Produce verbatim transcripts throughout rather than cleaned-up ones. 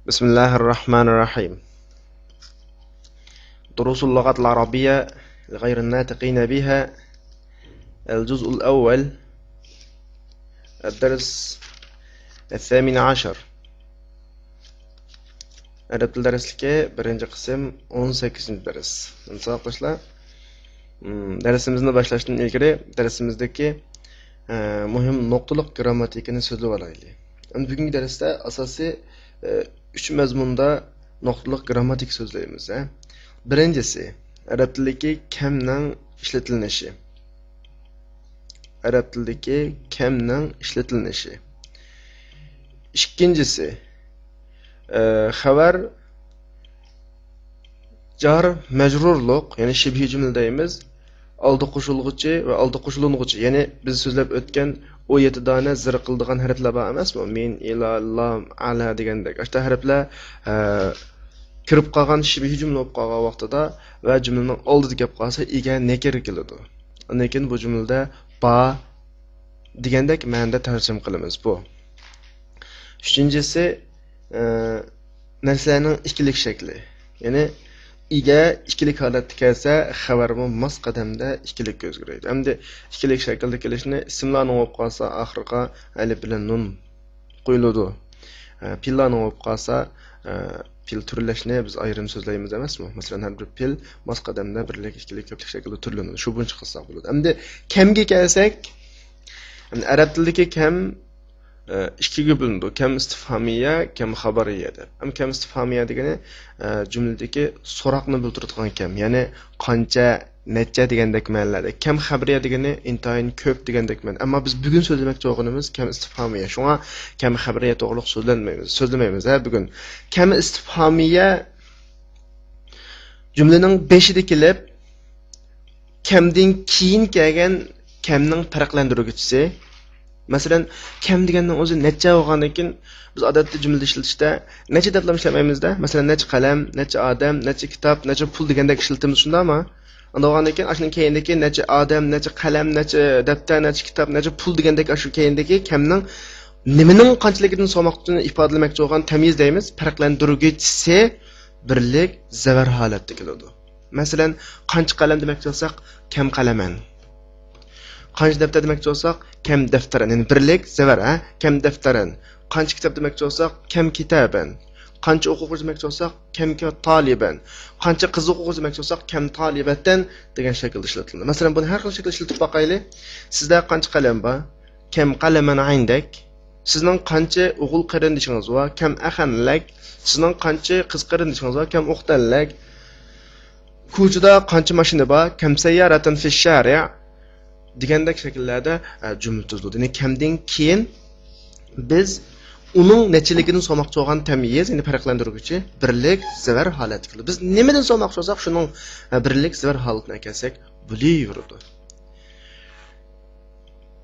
بسم الله الرحمن الرحيم. دروس اللغة العربية لغير الناطقين بها، الجزء الأول، الدرس الثامن عشر. ئەرەب تىل دەرسلىكى، بىرىنچى قىسىم، ئون سەككىزىنچى دەرس. ساۋاقداشلار، مم، دەرسىمىزنى باشلاشتىن ئىلگىرى دەرسىمىزدىكى، ئە، مۇھىم نۇقتىلىق گىرامماتىكىنى سۆزلىۋالايلى. ئەمدى بۈگۈنكى دەرستە ئاساسىي، ئە، ئۈچ مەزمۇندا نۇقتىلىق گىرامماتىكا سۆزلەيمىز، ھە. بىرىنچىسى، ئەرەب تىلىدىكى كەمنىڭ ئىشلىتىلىنىشى. ئەرەب تىلىدىكى كەمنىڭ ئىشلىتىلىنىشى. ئىككىنچىسى، ئە، خەۋەر جار مەجرۇرلۇق، يەنى شىبھىي جۈملە دەيمىز. ئالدى قوشۇلغۇچى ۋە ئالدى قوشۇلۇنغۇچى، يەنى بىز سۆزلەپ ئۆتكەن ئون يەتتە دانە زىر قىلىدىغان ھەرپلەر بار ئەمەسمۇ؟ مىن، ئىلا، لام، ئەلا دېگەندەك. ئاشۇنداق ھەرپلەر، ئە، كىرىپ قالغان، شىبھىي جۈملە بولۇپ قالغان ۋاقتىدا ۋە جۈملىنىڭ ئالدىدا كەپ قالسا، ئىگە نەكىر كېلىدۇ. ئاندىن كېيىن بۇ جۈملىدە با دېگەندەك مەنىدە تەرجىمە قىلىمىز. بۇ. ئۈچىنچىسى، ئە، نەرسىلەرنىڭ ئىككىلىك شەكلى. يەنى ئىگە ئىككىلىك ھالەتتە كەلسە، خەۋەرمۇ ماس قەدەمدە ئىككىلىككە ئۆزگىرىدۇ. ئەمدى ئىككىلىك شەكىلدە كېلىشىنى ئىسىملارنىڭ بولۇپ قالسا، ئاخىرىغا ئەلىپ بىلەن نۇن قويۇلىدۇ. ئە، پېئىللارنىڭ بولۇپ قالسا، ئە، پېئىل تۈرلەشنى بىز ئايرىم سۆزلەيمىز ئەمەسمۇ؟ مەسىلەن، ھەر بىر پېئىل ماس قەدەمدە بىرلىك، ئىككىلىك، كۆپلۈك شەكىلدە تۈرلىنىدۇ. شۇ بويىچە قىلساق بولىدۇ. ئەمدى كەمگە كەلسەك، ئەمدى ئەرەب تىلىدىكى كەم، ئە، ئىككىگە بۆلۈنىدۇ. كەم ئىستىفھامىيە، كەم خەبەرىيە دەپ. ئەمما كەم ئىستىفھامىيە دېگىنى، ئە، جۈملىدىكى سوراقنى بىلدۈرىدىغان كەم. يەنى قانچە، نەچچە دېگەندەك مەنىلەردە. كەم خەبىرىيە دېگىنى ئىنتايىن كۆپ دېگەندەك مەنە. ئەمما بىز بۈگۈن سۆزلىمەكچى بولغىنىمىز كەم ئىستىفھامىيە. شۇڭا كەم خەبىرىيە توغرۇلۇق سۆزلەنمەيمىز، سۆزلىمەيمىز، ھە، بۈگۈن. كەم ئىستىفھامىيە جۈملىنىڭ بېشىدا كېلىپ، كەمدىن كېيىن كەلگەن كەمنىڭ پەرقلەندۈرگۈچىسى. مەسىلەن، كەم دېگەننىڭ ئۆزى نەچچە بولغاندىن كېيىن، بىز ئادەتتە جۈملىدە ئىشلىتىشتە نەچچە دەپلا ئىشلەتمەيمىزدە. مەسىلەن، نەچچە قەلەم، نەچچە ئادەم، نەچچە كىتاب، نەچچە پۇل دېگەندەك ئىشلىتىمىز، شۇنداقمۇ؟ ئاندىن بولغاندىن كېيىن، ئاشۇنىڭ كەينىدىكى نەچچە ئادەم، نەچچە قەلەم، نەچچە دەپتەر، نەچچە كىتاب، نەچچە پۇل دېگەندەك ئاشۇ كەينىدىكى كەمنىڭ نېمىنىڭ قانچىلىكىدىن سالماقچىنى ئىپادىلىمەكچى بولغان تەميىز دەيمىز، پەرقلەندۈرگۈچىسى بىرلىك زەۋەر ھالەتتە كېلىدۇ. مەسىلەن، قانچە قەلەم دېمەكچى بولساق، كەم قەلەمەن. قانچە دەپتەر دېمەكچى بولساق، كەم دەفتەرەن، يەنى بىرلىك زەۋەر، ھە؟ كەم دەفتەرەن. قانچە كىتاب دېمەكچى بولساق، كەم كىتابەن. قانچە ئوقۇغۇچى دېمەكچى بولساق، كەم كا-، تالىبەن. قانچە قىز ئوقۇغۇچى دېمەكچى بولساق، كەم تالىبەتەن دېگەن شەكىلدە ئىشلىتىلىدۇ. مەسىلەن، بۇنى ھەر خىل شەكىلدە ئىشلىتىپ باقايلى. سىزدە قانچە قەلەم بار؟ كەم قەلەمەن ئەيندەك. سىزنىڭ قانچە ئوغۇل قېرىندىشىڭىز بار؟ كەم ئەخەنلەك. سىزنىڭ قانچە قىز قېرىندىشىڭىز بار؟ كەم ئۇختەنلەك. كوچىدا قانچە ماشىنا بار؟ كەم سەييارەتەن فىش شارىئ دېگەندەك شەكىللەردە، ئە، جۈملە تۈزۈلىدۇ. يەنى كەمدىن كېيىن بىز ئۇنىڭ نەچچىلىكىدىن سالماقچى بولغان تەميىز، يەنى پەرقلەندۈرگۈچى بىرلىك زەۋەر ھالەتتە كېلىدۇ. بىز نېمىدىن سالماقچى بولساق، شۇنىڭ، ئە، بىرلىك زەۋەر ھالىتىنى ئەكەلسەك بولۇۋېرىدۇ.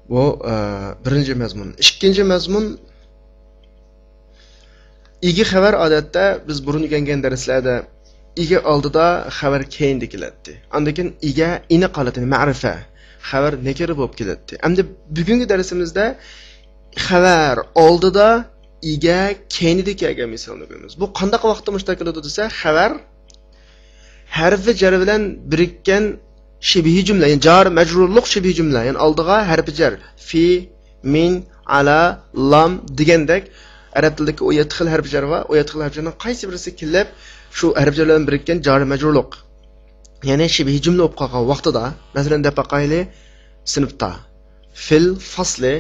بۇ، ئە، بىرىنچى مەزمۇن. ئىككىنچى مەزمۇن، ئىگە خەۋەر ئادەتتە بىز بۇرۇن ئۆگەنگەن دەرسلەردە ئىگە ئالدىدا، خەۋەر كەينىدە كېلەتتى. ئاندىن كېيىن ئىگە ئېنىق ھالەتتە، يەنى مەرىپە، خەۋەر نەكىرە بولۇپ كېلەتتى. ئەمدى بۈگۈنكى دەرسىمىزدە خەۋەر ئالدىدا، ئىگە كەينىدە كەلگەن مىسالنى كۆرىمىز. بۇ قانداق ۋاقىتتا مۇشۇنداق كېلىدۇ دېسە، خەۋەر ھەرپى جەر بىلەن بىرىككەن شىبھىي جۈملە، يەنى جار مەجرۇرلۇق شىبھىي جۈملە، يەنى ئالدىغا ھەرپى جەر، فى، مىن، ئەلا، لام دېگەندەك ئەرەب تىلىدىكى ئون يەتتە خىل ھەرپى جەر بار، ئون يەتتە خىل ھەرپى جەرنىڭ قايسى بىرسى كېلىپ، شۇ ھەرپى جەر بىلەن بىرىككەن جار مەجرۇرلۇق، يەنى شىبھىي جۈملە بولۇپ قالغان ۋاقتىدا، مەسىلەن، دەپ باقايلى، سىنىپتا، فىل فاسلى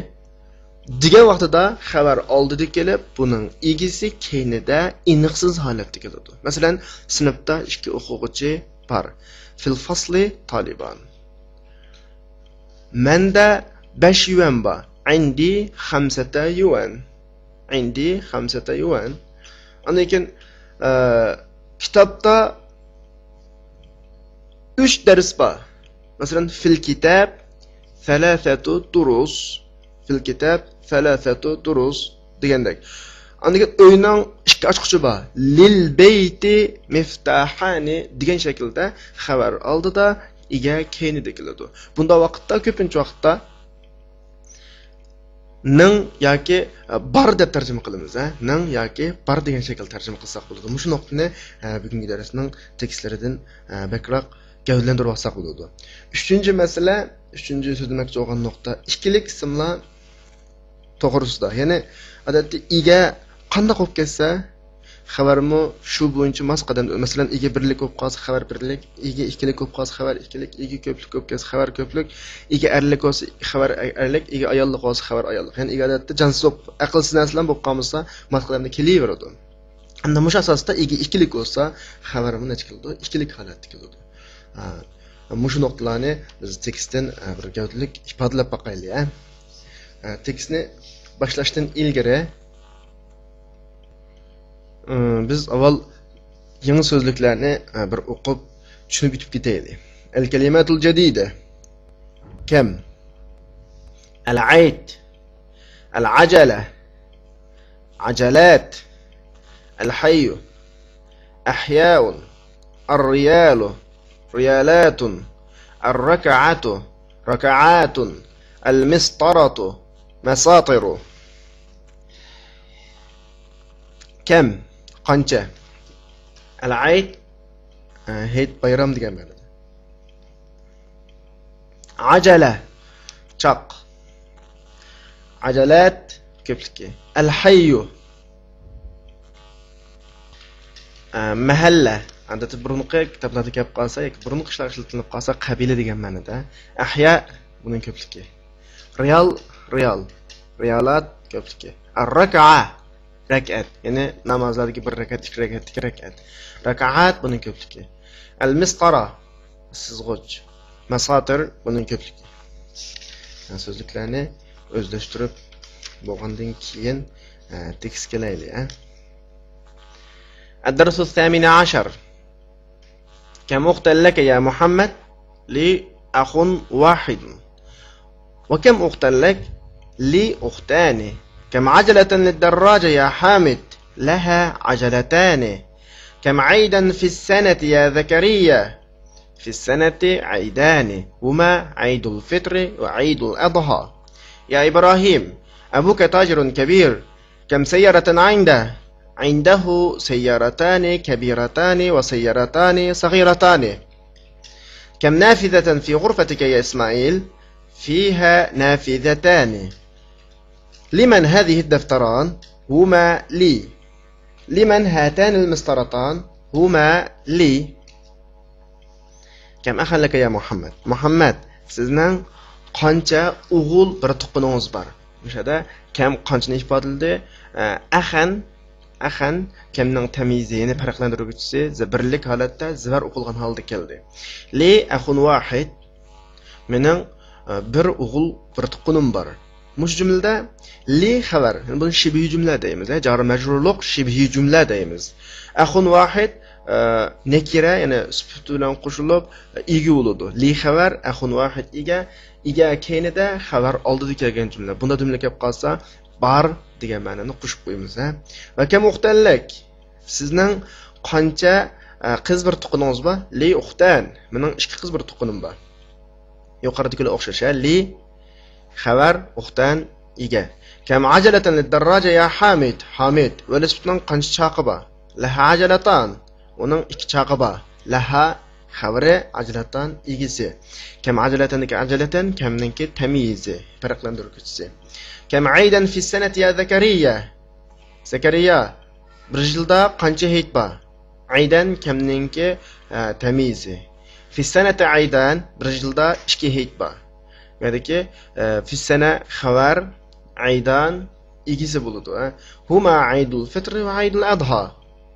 دېگەن ۋاقتىدا خەۋەر ئالدىدا كېلىپ، بۇنىڭ ئىگىسى كەينىدە ئېنىقسىز ھالەتتە كېلىدۇ. مەسىلەن، سىنىپتا ئىككى ئوقۇغۇچى بار. فىل فاسلى تالىبان. مەندە بەش يۈەن بار. عندي خمسة يوان. عندي خمسة يوان. ئاندىن كېيىن، ئە، كىتابتا ئۈچ دەرس بار. مەسىلەن، فىل كىتاب ثلاثة دروس. فىل كىتاب ثلاثة دروس دېگەندەك. ئاندىن كېيىن ئۆينىڭ ئىككى ئاچقۇچى بار. لىل بەيتى مىفتاھانى دېگەن شەكىلدە خەۋەر ئالدىدا، ئىگە كەينىدە كېلىدۇ. بۇنداق ۋاقىتتا كۆپىنچە ۋاقىتتا نىڭ ياكى، ئە، بار دەپ تەرجىمە قىلىمىز، ھە؟ نىڭ ياكى بار دېگەن شەكىلدە تەرجىمە قىلساق بولىدۇ. مۇشۇ نۇقتىنى، ئە، بۈگۈنكى دەرسنىڭ تېكىستلىرىدىن، ئە، بەكرەك گەۋدىلەندۈرۈپ ئالساق بولىدۇ. ئۈچىنچى مەسىلە، ئۈچىنچى سۆزلىمەكچى بولغان نۇقتا، ئىككىلىك ئىسىملار توغرىسىدا. يەنى، ئادەتتە ئىگە قانداق بولۇپ كەتسە، خەۋەرمۇ شۇ بويىچە ماس قەدەمدە، مەسىلەن، ئىگە بىرلىك بولۇپ قالسا، خەۋەر بىرلىك، ئىگە ئىككىلىك بولۇپ قالسا، خەۋەر ئىككىلىك، ئىگە كۆپلۈك بولۇپ كەتسە، خەۋەر كۆپلۈك، ئىگە ئەرلىك بولسا، خەۋەر ئەرلىك، ئىگە ئاياللىق بولسا، خەۋەر ئاياللىق. يەنى ئىگە ئادەتتە جانسىز بولۇپ، ئەقىلسىز نەرسىلەر بولۇپ قالمىسا، ماس قەدەمدە كېلىۋېرىدۇ. ئەمدى مۇشۇ ئاساستا ئىگە ئىككىلىك بولسا، خەۋەرمۇ نەچچە كېلىدۇ؟ ئىككىلىك ھالەتتە كېلىدۇ. ھە، مۇشۇ نۇقتىلارنى بىز تېكىستتىن، ھە، بىر گەۋدىلىك ئىپادىلەپ باقايلى، ھە. ھە، تېكىستنى باشلاشتىن ئىلگىرى، ئىم، بىز ئاۋۋال يېڭى سۆزلۈكلەرنى، ھە، بىر ئوقۇپ، چۈشىنىپ ئۆتۈپ كېتەيلى. الكلمات الجديدة. كم. العيد. العجلة. عجلات. الحي. أحياء. الريال. ريالات. الركعة. ركعات. المسطرة. مساطر. كم. قانچە. العيد. ئە، ھېيت، بايرام دېگەن مەنىدە. عجلة، چاق. عجلات، كۆپلۈكى. الحي، ئە، مەھەللە. ئادەتتە بۇرۇنقى كىتابلاردا كەپ قالسا ياكى بۇرۇنقى ئىشلار ئىشلىتىلىپ قالسا، قەبىلە دېگەن مەنىدە. ئەھيا، بۇنىڭ كۆپلۈكى. رىيال، رىيال. رىيالات، كۆپلۈكى. الركعة، رەكئەت. يەنى نامازلاردىكى بىر رەكئەت، ئىككى رەكئەتتىكى رەكئەت. رەكئەت، بۇنىڭ كۆپلۈكى. المسطرة، سىزغۇچ. مەساتىر، بۇنىڭ كۆپلۈكى. يەنى سۆزلۈكلەرنى ئۆزلەشتۈرۈپ بولغاندىن كېيىن، ئە، تېكىست كېلەيلى، ئە. الدرس الثامن عشر. كم أختا لك يا محمد؟ لي أخ واحد. وكم أختا لك؟ لي أختان. كم عجلة للدراجة يا حامد؟ لها عجلتان. كم عيدا في السنة يا زكريا؟ في السنة عيدان، هما عيد الفطر وعيد الأضحى. يا إبراهيم، أبوك تاجر كبير، كم سيارة عنده؟ عنده سيارتان كبيرتان وسيارتان صغيرتان. كم نافذة في غرفتك يا إسماعيل؟ فيها نافذتان. لمن هذه الدفتران؟ هما لي. لمن هاتان المسطرتان؟ هما لي. كم أخا لك يا محمد؟ مۇھەممەد، سىزنىڭ قانچە ئوغۇل بىر تۇغقىنىڭىز بار؟ مۇشۇ يەردە كەم قانچىنى ئىپادىلىدى؟ ئە، ئەخەن، ئەخەن كەمنىڭ تەميىزى، يەنى پەرقلەندۈرگۈچىسى، زە-، بىرلىك ھالەتتە زىۋەر ئوقۇلغان ھالدا كەلدى. لي أخ واحد، مېنىڭ، ئە، بىر ئوغۇل، بىر تۇغقىنىم بار. مۇشۇ جۈملىدە لى خەۋەر، يەنى بۇنى شىبھىي جۈملە دەيمىز، ئە، جارى مەجرۇرلۇق شىبھىي جۈملە دەيمىز. ئەخۇن ۋاھىد، ئە، نەكىرە، يەنى سۈپىتى بىلەن قوشۇلۇپ، ئە، ئىگە بولىدۇ. لى خەۋەر، ئەخۇن ۋاھىد ئىگە، ئىگە كەينىدە خەۋەر ئالدىدا كەلگەن جۈملە. بۇنداق جۈملە كەپ قالسا، بار دېگەن مەنىنى قوشۇپ قويىمىز، ھە. ۋە كەم ئۇختەن لەك. سىزنىڭ قانچە، ئە، قىز بىر تۇغقىنىڭىز بار؟ لى ئۇختەن. مېنىڭ ئىككى قىز بىر تۇغقىنىم بار. يۇقىرىدىكىلەر ئوخشاش، ھە؟ لى خەۋەر، ئۇختەن ئىگە. كەم ئاجەلەتەن لىددەرراجە يا ھامىد. ھامىد، ۋېلىسىپىتنىڭ قانچە چاقى بار؟ لەھا ئاجەلەتان. ئۇنىڭ ئىككى چاقى بار. لەھا خەۋىرى، ئاجەلەتان ئىگىسى. كەم ئاجەلەتەندىكى ئاجەلەتەن، كەمنىڭكى تەميىزى، پەرقلەندۈرگۈچىسى. كەم ئەيدەن فىسسەنەتى يا زەكەرىيە. زەكەرىيا، بىر يىلدا قانچە ھېيت بار؟ ئەيدەن كەمنىڭكى، ئە، تەميىزى. فىسسەنەتى ئەيدەن، بىر يىلدا ئىككى ھېيت بار. يەنىكى، ئە، فىسسەنە خەۋەر، ئەيدان ئىگىسى بولىدۇ، ئە. ھۇما ئەيدۇل فىترى ۋە ئەيدۇل ئەدھا.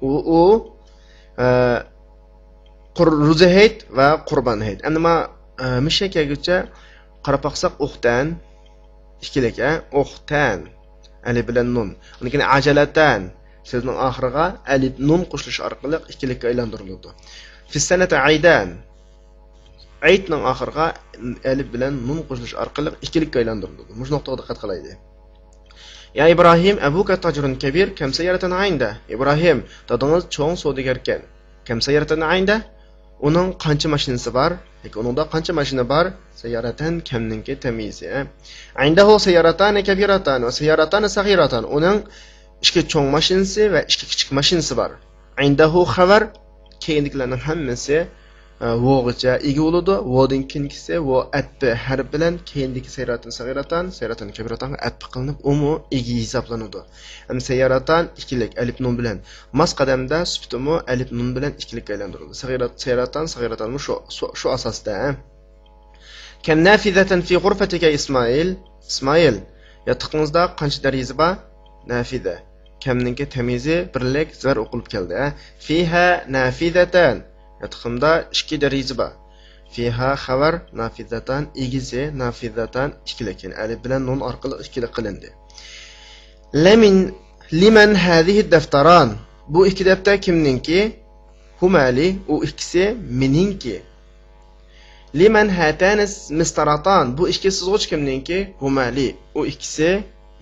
ئۇ، ئۇ، ئە، قۇر-، روزا ھېيت ۋە قۇربان ھېيت. ئەمدى ما، ئە، مۇشۇ كەلگۈچە قاراپ باقساق، ئۇختەن، ئىككىلىك، ئە، ئۇختەن، ئەلىپ بىلەن نۇن. ئۇنىڭ كېيىن ئاجەلەتەن، سۆزنىڭ ئاخىرىغا ئەلىپ نۇن قوشۇلۇش ئارقىلىق ئىككىلىككە ئايلاندۇرۇلىدۇ. فىسسەنەتە ئەيدەن، ئەيدنىڭ ئاخىرىغا ئەلىپ بىلەن نۇن قوشۇلۇش ئارقىلىق ئىككىلىككە ئايلاندۇرۇلىدۇ. مۇشۇ نۇقتىغا دىققەت قىلايلى. يا ئىبراھىم، ئەبۇكە تاجرۇن كەبىر، كەم سەييارەتەن ئەيندە. ئىبراھىم، دادىڭىز چوڭ سودىگەركەن. كەم سەييارەتەن ئەيندە؟ ئۇنىڭ قانچە ماشىنىسى بار؟ ياكى ئۇنىڭدا قانچە ماشىنا بار؟ سەيياراتان كەمنىڭكى تەميىزى. ئىندەھۇ سەيياراتانى كەبىراتان ۋە سەيياراتانى سەغىراتان. ئۇنىڭ ئىككى چوڭ ماشىنىسى ۋە ئىككى كىچىك ماشىنىسى بار. ئىندەھۇ خەۋەر، كەينىدىكىلەرنىڭ ھەممىسى، ئە، ۋوغىچە ئىگە بولىدۇ. ۋودىن كېيىنكىسى ۋو ئەتپى ھەرپ بىلەن كەينىدىكى سەيياراتان سەغىراتان، سەيياراتان كەبىراتانغا ئەتپى قىلىنىپ، ئۇمۇ ئىگە ھېسابلىنىدۇ. ھەم سەيياراتان ئىككىلىك ئەلىپ نۇن بىلەن ماس قەدەمدە سۈپىتىمۇ ئەلىپ نۇن بىلەن ئىككىلىككە ئايلاندۇرۇلدى. سەغىرات-، سەيياراتان، سەغىراتانمۇ شۇ، شۇ، شۇ ئاساستا، ھە؟ كەم نافىزەتەن فى غۇرفەتىكە ئىسمائىل. ئىسمائىل، ياتىقىڭىزدا قانچە دېرىزە بار؟ نافىزە. كەمنىڭكى تەميىزى بىرلىك زەر ئوقۇلۇپ كەلدى، ھە؟ فىھا نافىزەتان. ياتىقىمدا ئىككى دېرىزە بار. فىھا خەۋەر، نافىزەتان ئىگىسى، نافىزەتان ئىككىلىك، يەنى ئەلىپ بىلەن نۇن ئارقىلىق ئىككىلىك قىلىندى. لەمىن، لىمەن ھەزىھى دەفتەران؟ بۇ ئىككى دەپتەر كىمنىڭكى؟ ھۇمالى، ئۇ ئىككىسى مېنىڭكى. لىمەن ھاتانى مىستاراتان؟ بۇ ئىككى سىزغۇچ كىمنىڭكى؟ ھۇمالى، ئۇ ئىككىسى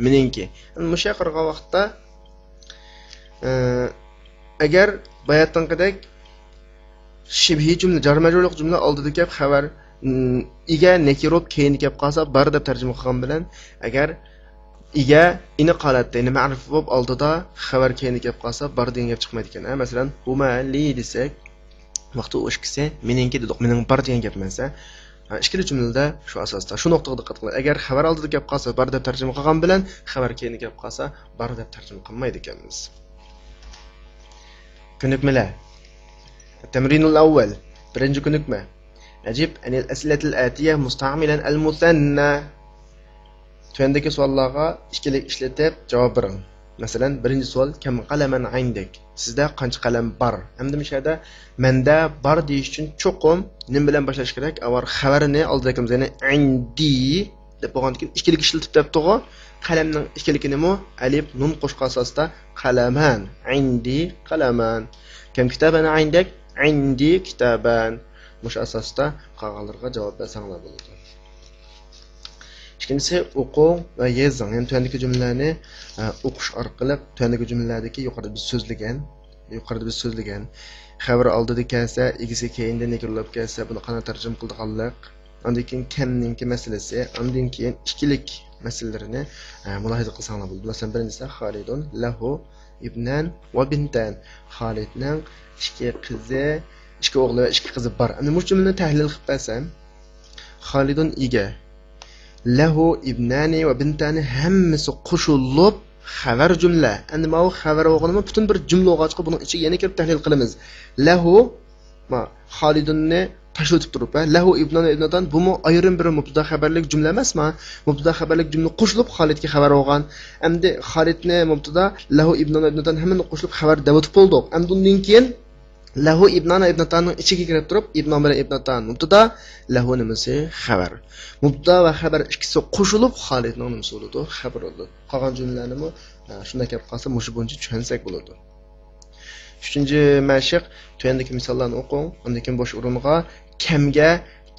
مېنىڭكى. مۇشۇ قارىغان ۋاقىتتا، ئە، ئەگەر باياتىنقىدەك شىبھىي جۈملە، جار مەجرۇرلۇق جۈملە ئالدىدا كەپ خەۋەر، ئىگە نەكىرە بولۇپ كەينىدە كەپ قالسا، بار دەپ تەرجىمە قىلغان بىلەن، ئەگەر ئىگە ئىنىق ھالەتتە، يەنى مەرىپە بولۇپ ئالدىدا خەۋەر كەينىدە كەپ قالسا، بار دېگەن گەپ چىقمايدىكەن. ھە، مەسىلەن، ھۇمالى دېسەك، ۋاقتى ئۇ ئىككىسى مېنىڭكى دېدۇق، مېنىڭ بار دېگەن گەپ ئەمەس، ھە؟ ھە، ئىككىلا جۈملىدە شۇ ئاساستا، شۇ نۇقتىغا دىققەت قىلىڭ. ئەگەر خەۋەر ئالدىدا كەپ قالسا، بار دەپ تەرجىمە قىلغان بىلەن، خەۋەر كەينىدە كەپ قالسا، بار دەپ تەرجىمە قىلمايدىكەنمىز. كۆنۈكمىلەر. التمرين الأول. بىرىنچى كۆنۈكمە. أجب عن الأسئلة الآتية مستعملا المثنى. تۆۋەندىكى سوئاللارغا ئىككىلىك ئىشلىتىپ جاۋاب بېرىڭ. مەسىلەن، بىرىنچى سوئال، كەم قەلەمەن ئىندەك؟ سىزدە قانچە قەلەم بار؟ ئەمدى مۇشۇ يەردە مەندە بار دېيىش ئۈچۈن چوقۇم نېمە بىلەن باشلاش كېرەك؟ ئاۋۋال خەۋەرنى ئالدىدا كىمىز، يەنى ئىندى دەپ بولغاندىن كېيىن ئىككىلىك ئىشلىتىپ دەپتىغۇ. قەلەمنىڭ ئىككىلىكىنىمۇ ئەلىپ، نۇن قوشقان ئاساستا قەلەمەن، ئىندى قەلەمەن. كەم كىتابەن ئىندەك؟ ئىندى كىتابەن. مۇشۇ ئاساستا قالغانلىرىغا جاۋاب بەرسەڭلار بولىدۇ. ئىككىنچىسى، ئوقۇڭ ۋە يېزىڭ. يەنى تۆۋەندىكى جۈملىلەرنى، ئە، ئوقۇش ئارقىلىق تۆۋەندىكى جۈملىلەردىكى يۇقىرىدا بىز سۆزلىگەن، يۇقىرىدا بىز سۆزلىگەن، خەۋىرى ئالدىدا كەلسە، ئىگىسى كەينىدىن نەكىرە بولۇپ كەلسە، بۇنى قانداق تەرجىمە قىلىدىغانلىق، ئاندىن كېيىن كەمنىڭكى مەسىلىسى، ئاندىن كېيىن ئىككىلىك مەسىلىلىرىنى، ئە، مۇلاھىزە قىلساڭلار بولىدۇ. مەسىلەن، بىرىنچىسى، خالىدۇن لەھۇ ئىبنان ۋە بىنتان. خالىدنىڭ ئىككى قىزى، ئىككى ئوغلى ۋە ئىككى قىزى بار. ئەمدى مۇشۇ جۈملىنى تەھلىل قىلىپ بەرسەم، خالىدۇن ئىگە، لەھۇ ئىبنانى ۋە بىنتانى ھەممىسى قوشۇلۇپ خەۋەر جۈملە. ئەمدى ماۋۇ خەۋەر بولغىنىمۇ پۈتۈن بىر جۈملە بولغاچقا بۇنىڭ ئىچىگە يەنە كىرىپ تەھلىل قىلىمىز. لەھۇ، ما، خالىدۇننى تاشلىۋېتىپ تۇرۇپ، ھە، لەھۇ ئىبنان ۋە ئىبناتان، بۇمۇ ئايرىم بىر مۇبتىدا خەۋەرلىك جۈملە ئەمەسما؟ مۇبتىدا خەۋەرلىك جۈملە قوشۇلۇپ خالىدكە خەۋەر بولغان. ئەمدى خالىدنى مۇبتىدا، لەھۇ ئىبنان ۋە ئىبناتان ھەممىنى قوشۇلۇپ خەۋەر دەۋېتىپ بولدۇق. ئەمدى ئۇندىن كېيىن لەھۇ ئىبنان ۋە ئىبناتاننىڭ ئىچىگە كىرىپ تۇرۇپ، ئىبنان بىلەن ئىبناتان مۇبتىدا، لەھۇ نېمىسى خەۋەر. مۇبتىدا ۋە خەۋەر ئىككىسى قوشۇلۇپ خالىدنىڭ نېمىسى بولىدۇ؟ خەۋىرى بولىدۇ. قالغان جۈملىلەرنىمۇ، ئە، شۇنداق كەپ قالسا، مۇشۇ بويىچە چۈشەنسەك بولىدۇ. ئۈچىنچى مەشىق، تۆۋەندىكى مىساللارنى ئوقۇڭ، ئاندىن كېيىن بوش ئورۇنغا كەمگە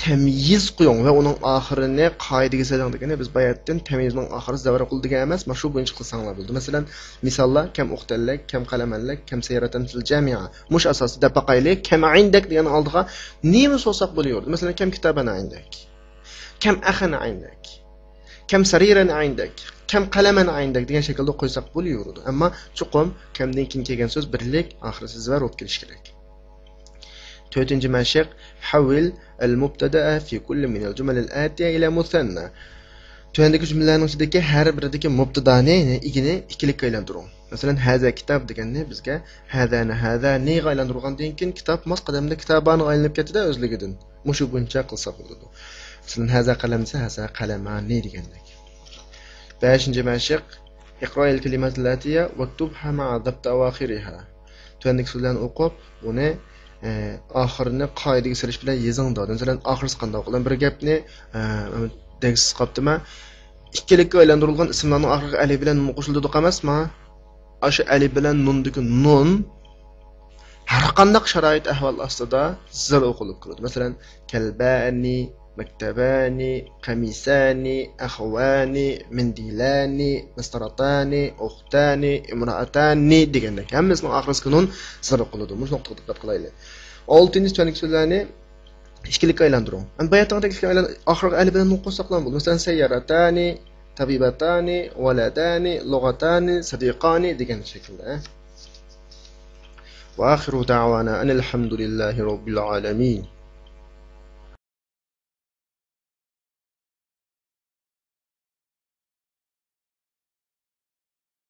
تەميىز قويۇڭ ۋە ئۇنىڭ ئاخىرىنى قائىدىگە سېلىڭ دېگىنى، بىز باياتىن تەميىزنىڭ ئاخىرى زەۋەر قىل دېگەن ئەمەس، مانا شۇ بويىچە قىلساڭلار بولىدۇ. مەسىلەن، مىساللار، كەم ئۇختەنلەك، كەم قەلەمەنلەك، كەم سەيرەتەن فىل جامىئە. مۇشۇ ئاساستا دەپ باقايلى، كەم ئىندەك دېگەننىڭ ئالدىغا نېمە سوزساق بولۇۋېرىدۇ؟ مەسىلەن، كەم كىتابەن ئىندەك، كەم ئەخەن ئىندەك، كەم سەرىرەن ئىندەك، كەم قەلەمەن ئىندەك دېگەن شەكىلدە قويساق بولۇۋېرىدۇ. ئەمما چوقۇم كەمدىن كېيىن كەلگەن سۆز بىرلىك، ئاخىرسى زەۋەر بولۇپ كېلىشى كېرەك. تۆتىنچى مەشىق، حول المبتدأ في كل من الجمل الآتية إلى مثنى. تۆۋەندىكى جۈملىلەرنىڭ ئىچىدىكى ھەر بىرىدىكى مۇبتىدانى، يەنى ئىگىنى ئىككىلىككە ئايلاندۇرۇڭ. مەسىلەن، ھازا كىتاب دېگەننى بىزگە ھازانى، ھازانىغا ئايلاندۇرغاندىن كېيىن، كىتاب ماس قەدەمدە كىتابانىغا ئايلىنىپ كەتتى-دە ئۆزلۈكىدىن. مۇشۇ بويىچە قىلساق بولىدۇ. مەسىلەن، ھازا قەلەم دېسە، ھازا قەلەمانى دېگەندەك. بەشىنچى مەشىق، اقرأ الكلمات الآتية واكتبها مع ضبط أواخرها. تۆۋەندىكى سۆزلەرنى ئوقۇپ، ئۇنى، ئە، ئاخىرىنى قائىدىگە سېلىش بىلەن يېزىڭ دەۋاتىدۇ. مەسىلەن، ئاخىرسى قانداق؟ مەسىلەن، بىر گەپنى، ئە، دەگسىز قاپتىمەن. ئىككىلىككە ئايلاندۇرۇلغان ئىسىملارنىڭ ئاخىرىغا ئەلىپ بىلەن نۇن قوشۇلىدۇ ئەمەسما؟ ئاشۇ ئەلىپ بىلەن نۇندىكى نۇن ھەر قانداق شارائىت ئەھۋال ئاستىدا زەر ئوقۇلۇپ كىرىدۇ. مەسىلەن، كەلبانى، مەكتەبانى، قەمىسانى، ئەخۋانى، مەندىلانى، مەستاراتانى، ئۇختانى، ئىمرائاتانى دېگەندەك. ھەممىسىنىڭ ئاخىرىسىغا نۇن زەر ئوقۇلىدۇ. مۇشۇ نۇقتىغا دىققەت قىلايلى. ئالتىنچى تۆۋەندىكى سۆزلەرنى ئىككىلىككە ئايلاندۇرۇڭ. ئەمدى باياتىنقىدەك ئىككىلىككە ئايلان-، ئاخىرىغا ئەلىپ بىلەن نۇن قوشساقلا بولىدۇ. مەسىلەن، سەيياراتانى، تەبىباتانى، ۋەلەدانى، لۇغاتانى، سەدىقانى دېگەن شەكىلدە. وآخر دعوانا أن الحمد لله رب العالمين.